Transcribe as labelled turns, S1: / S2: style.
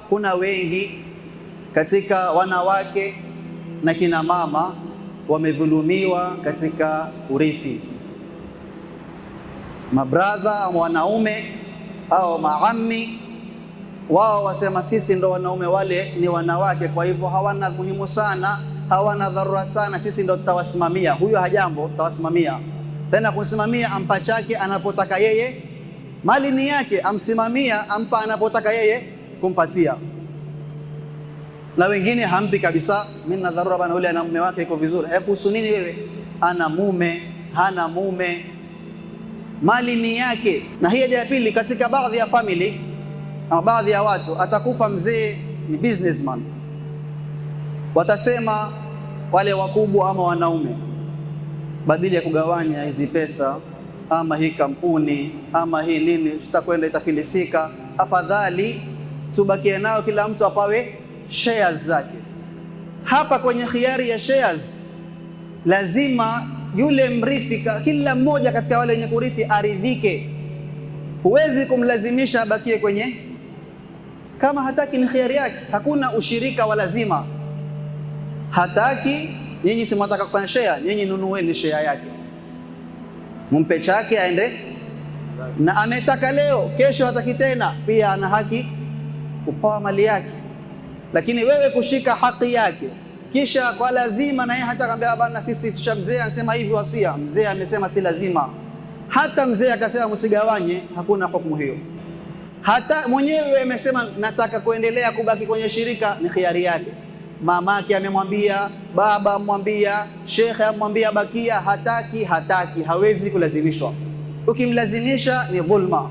S1: Kuna wengi katika wanawake na kina mama wamedhulumiwa katika urithi. Mabradha au wanaume au maami wao wasema sisi ndo wanaume, wale ni wanawake, kwa hivyo hawana muhimu sana, hawana dharura sana, sisi ndo tutawasimamia. Huyo hajambo, tutawasimamia tena. Kusimamia ampa chake anapotaka yeye, mali ni yake, amsimamia ampa anapotaka yeye kumpatia, na wengine hampi kabisa. Mimi na dharura bana, yule ana mume wake iko vizuri. Hebu kuhusu nini wewe? Ana mume hana mume, mali ni yake. Na hii haja ya pili, katika baadhi ya family ama baadhi ya watu, atakufa mzee ni businessman, watasema wale wakubwa ama wanaume, badili ya kugawanya hizi pesa ama hii kampuni ama hii nini, tutakwenda itafilisika, afadhali tubakie nao, kila mtu apawe shares zake. Hapa kwenye khiari ya shares, lazima yule mrithi, kila mmoja katika wale wenye kurithi aridhike. Huwezi kumlazimisha abakie kwenye, kama hataki ni khiari yake. Hakuna ushirika wa lazima. Hataki, nyinyi si mwataka kufanya share, nyinyi nunueni share yake, mumpe chake aende. Na ametaka leo, kesho hataki tena, pia ana haki kupawa mali yake. Lakini wewe kushika haki yake kisha kwa lazima, na yeye hata akamwambia bana, sisi tushamzee, anasema hivi wasia, mzee amesema si lazima. Hata mzee akasema msigawanye, hakuna hukumu hiyo. Hata mwenyewe amesema nataka kuendelea kubaki kwenye shirika, ni khiari yake. Mamake amemwambia, baba amwambia, shekhe amwambia bakia, hataki, hataki, hawezi kulazimishwa. Ukimlazimisha ni dhulma.